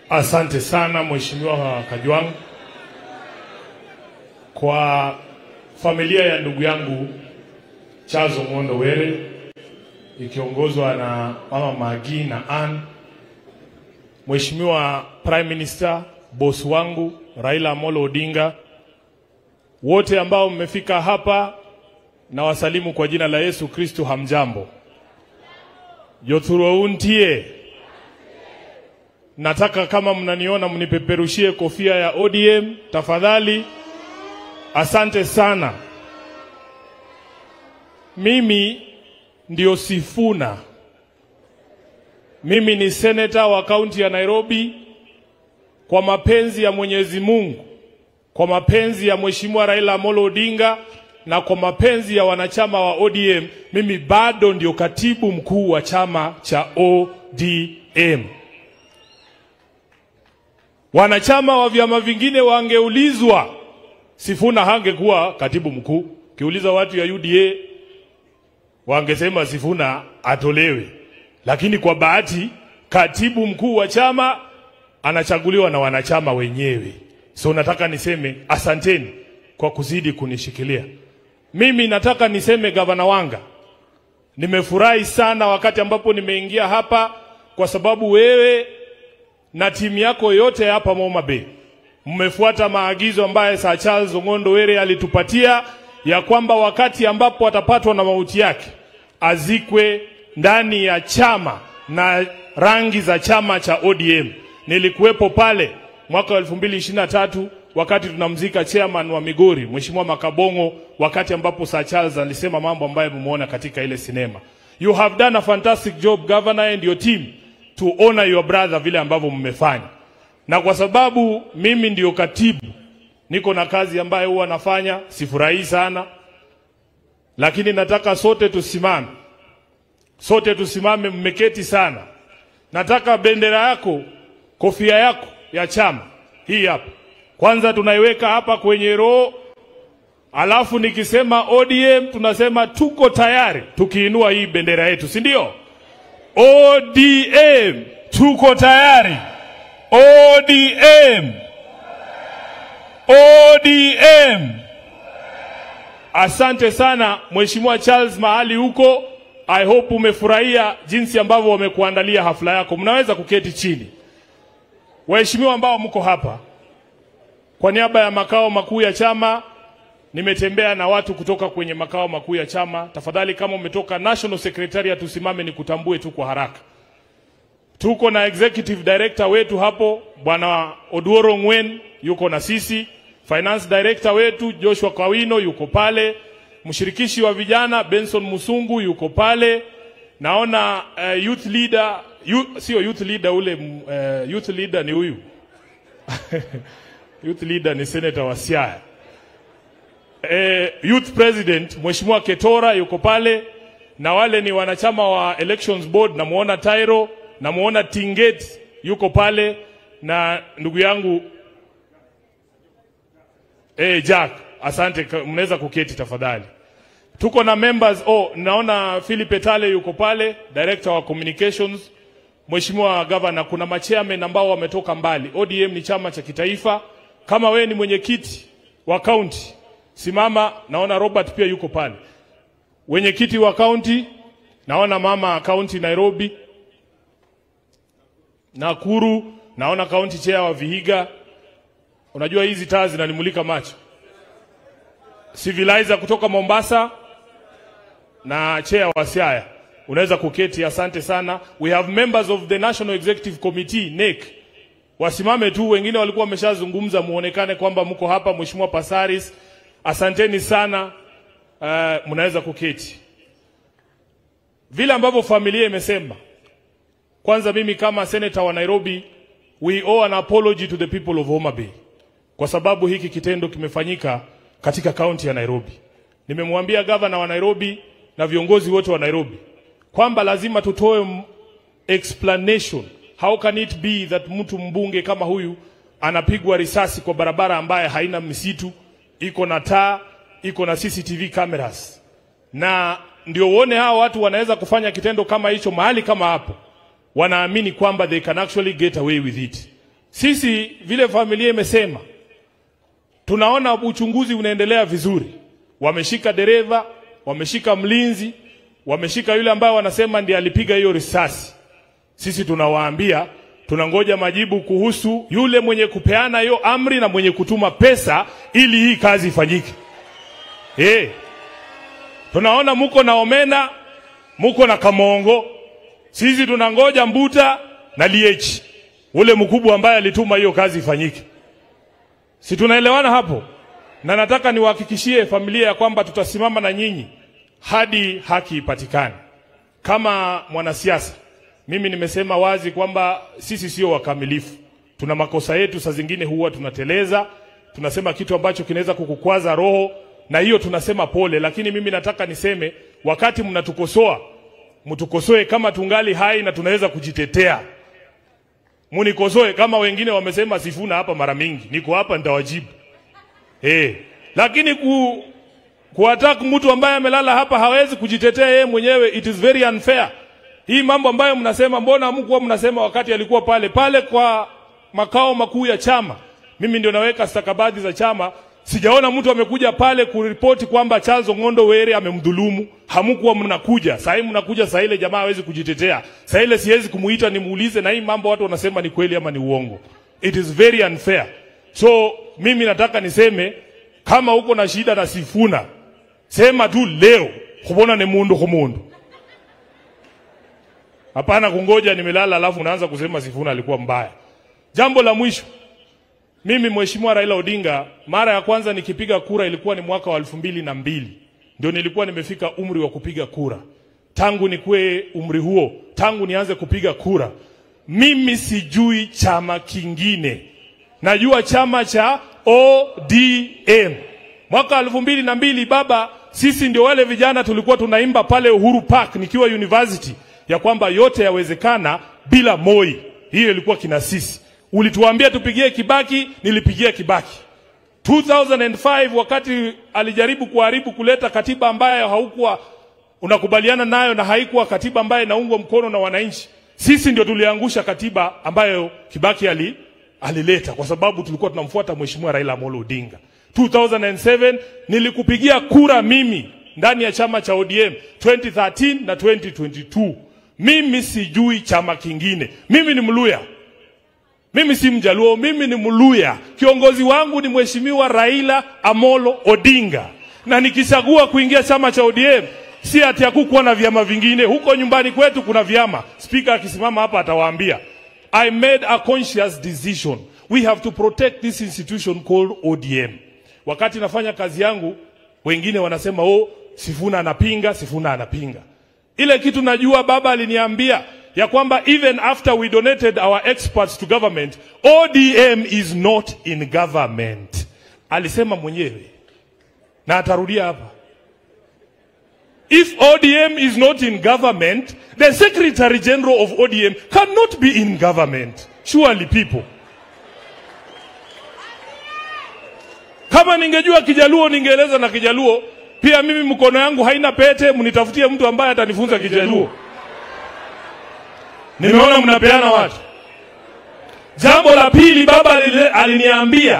Asante sana Mheshimiwa Kajwang. Kwa familia ya ndugu yangu Charles Ong'ondo Were ikiongozwa na Mama Magi na Ann, Mheshimiwa Prime Minister, boss wangu Raila Amolo Odinga, wote ambao mmefika hapa na wasalimu kwa jina la Yesu Kristo, hamjambo. Jothuro untie. Nataka kama mnaniona mnipeperushie kofia ya ODM tafadhali. Asante sana. Mimi ndio Sifuna. Mimi ni senator wa kaunti ya Nairobi. Kwa mapenzi ya Mwenyezi Mungu, kwa mapenzi ya Mheshimiwa Raila Amolo Odinga na kwa mapenzi ya wanachama wa ODM, mimi bado ndio katibu mkuu wa chama cha ODM. Wanachama wa vyama vingine wangeulizwa, Sifuna hangekuwa katibu mkuu. Kiuliza watu ya UDA wangesema Sifuna atolewe. Lakini kwa bahati katibu mkuu wa chama anachaguliwa na wanachama wenyewe. So nataka niseme asanteni kwa kuzidi kunishikilia. Mimi nataka niseme Gavana Wanga, nimefurahi sana wakati ambapo nimeingia hapa, kwa sababu wewe na timu yako yote hapa Homa Bay mmefuata maagizo ambaye Sir Charles Ong'ondo Were alitupatia ya kwamba wakati ambapo atapatwa na mauti yake azikwe ndani ya chama na rangi za chama cha ODM. Nilikuwepo pale mwaka 2023 wakati tunamzika chairman wa Migori Mheshimiwa Makabongo, wakati ambapo Sir Charles alisema mambo ambayo mmeona katika ile sinema. You have done a fantastic job, Governor, and your team to honor your brother vile ambavyo mmefanya. Na kwa sababu mimi ndio katibu, niko na kazi ambayo huwa nafanya, sifurahii sana, lakini nataka sote tusimame. Sote tusimame, mmeketi sana. Nataka bendera yako, kofia yako ya chama hii hapa. Kwanza tunaiweka hapa kwenye roho, alafu nikisema ODM tunasema tuko tayari tukiinua hii bendera yetu, si ndio? ODM tuko tayari. ODM. ODM. Asante sana Mheshimiwa Charles mahali huko. I hope umefurahia jinsi ambavyo wamekuandalia hafla yako. Mnaweza kuketi chini. Waheshimiwa ambao mko hapa, kwa niaba ya makao makuu ya chama, nimetembea na watu kutoka kwenye makao makuu ya chama. Tafadhali kama umetoka National Secretariat tusimame nikutambue tu kwa haraka. Tuko na Executive Director wetu hapo, Bwana Oduoro Ngwen yuko na sisi. Finance Director wetu Joshua Kawino yuko pale. Mshirikishi wa vijana Benson Musungu yuko pale. Naona youth leader, sio youth leader ule, youth leader ni huyu. Youth leader ni senator wa Siaya. Youth President Mheshimiwa Ketora yuko pale, na wale ni wanachama wa Elections Board, namuona Tyro, namuona Tinget yuko pale, na ndugu yangu Jack, asante, mnaweza kuketi tafadhali. Tuko na members, naona Philip Etale yuko pale, Director wa Communications. Mheshimiwa Governor, kuna machairman ambao wametoka mbali. ODM ni chama cha kitaifa. Kama wewe ni mwenyekiti wa county, simama. Naona Robert pia yuko pale. Wenyekiti wa county, naona mama county Nairobi, Nakuru, naona county chair wa Vihiga. Unajua hizi taa zinanimulika macho. Civilizer kutoka Mombasa na chair wa Siaya. Unaweza kuketi, asante sana. We have members of the National Executive Committee, NEC. Wasimame tu, wengine walikuwa wameshazungumza, muonekane kwamba mko hapa. Mheshimiwa Pasaris, asanteni sana. Mnaweza kuketi. Vile ambavyo familia imesema, kwanza mimi kama senator wa Nairobi, we owe an apology to the people of Homa Bay, kwa sababu hiki kitendo kimefanyika katika kaunti ya Nairobi. Nimemwambia governor wa Nairobi na viongozi wote wa Nairobi kwamba lazima tutoe explanation. How can it be that mtu mbunge kama huyu anapigwa risasi kwa barabara ambaye haina misitu, iko na taa, iko na CCTV cameras? Na ndio uone hao watu wanaweza kufanya kitendo kama hicho mahali kama hapo. Wanaamini kwamba they can actually get away with it. Sisi vile familia imesema, tunaona uchunguzi unaendelea vizuri. Wameshika dereva, wameshika mlinzi, wameshika yule ambaye wanasema ndiye alipiga hiyo risasi. Sisi tunawaambia tunangoja majibu kuhusu yule mwenye kupeana hiyo amri na mwenye kutuma pesa ili hii kazi ifanyike. Tunaona muko na Omena, muko na Kamongo. Sisi tunangoja Mbuta na LH, ule mkubwa ambaye alituma hiyo kazi ifanyike. Si tunaelewana hapo? Na nataka niwahakikishie familia ya kwamba tutasimama na nyinyi hadi haki ipatikane. Kama mwanasiasa, mimi nimesema wazi kwamba sisi sio wakamilifu. Tuna makosa yetu, saa zingine huwa tunateleza, tunasema kitu ambacho kinaweza kukukwaza roho, na hiyo tunasema pole. Lakini mimi nataka niseme, wakati mnatukosoa, mtukosoe kama tungali hai na tunaweza kujitetea. Munikosoe kama wengine wamesema Sifuna hapa mara mingi, niko hapa nitawajibu. Lakini kuattack mtu ambaye amelala hapa hawezi kujitetea yeye mwenyewe, it is very unfair. Hii mambo ambayo mnasema, mbona hamkuwa mnasema wakati alikuwa pale pale kwa makao makuu ya chama? Mimi ndio naweka stakabadhi za chama. Sijaona mtu amekuja pale kuripoti kwamba Charles Ong'ondo Were amemdhulumu. Hamkuwa mnakuja. Sasa hivi mnakuja, saa ile jamaa hawezi kujitetea. Saa ile siwezi kumuita nimuulize na hii mambo watu wanasema ni kweli ama ni uongo. It is very unfair. So mimi nataka niseme, kama uko na shida na Sifuna, sema tu leo, kubona ni mundu kumundu. Hapana kungoja nimelala alafu unaanza kusema Sifuna alikuwa mbaya. Jambo la mwisho, mimi Mheshimiwa Raila Odinga, mara ya kwanza nikipiga kura ilikuwa ni mwaka wa 2002. Ndio nilikuwa nimefika umri wa kupiga kura. Tangu nikuwe umri huo, tangu nianze kupiga kura, mimi sijui chama kingine. Najua chama cha ODM. Mwaka 2002 baba, sisi ndio wale vijana tulikuwa tunaimba pale Uhuru Park nikiwa university ya kwamba yote yawezekana bila Moi. Hiyo ilikuwa kina sisi. Ulituambia tupigie Kibaki, nilipigia Kibaki. 2005 wakati alijaribu kuharibu kuleta katiba ambayo haukuwa unakubaliana nayo na haikuwa katiba ambayo inaungwa mkono na wananchi, sisi ndio tuliangusha katiba ambayo Kibaki alileta kwa sababu tulikuwa tunamfuata Mheshimiwa Raila Amolo Odinga. 2007 nilikupigia kura mimi ndani ya chama cha ODM 2013 na 2022. Mimi sijui chama kingine. Mimi ni Mluya. Mimi si Mjaluo, mimi ni Mluya. Kiongozi wangu ni Mheshimiwa Raila Amolo Odinga. Na nikichagua kuingia chama cha ODM, si ati hakukuwa na vyama vingine. Huko nyumbani kwetu kuna vyama. Speaker akisimama hapa atawaambia. I made a conscious decision. We have to protect this institution called ODM. Wakati nafanya kazi yangu, wengine wanasema, oh, Sifuna anapinga, Sifuna anapinga. Ile kitu najua baba aliniambia ya kwamba even after we donated our experts to government, ODM is not in government. Alisema mwenyewe. Na atarudia hapa. If ODM is not in government, the Secretary General of ODM cannot be in government. Surely people. Kama ningejua Kijaluo ningeeleza na Kijaluo. Pia mimi mkono yangu haina pete, mnitafutie mtu ambaye atanifunza Kijaluo. Nimeona mnapeana watu. Jambo la pili baba aliniambia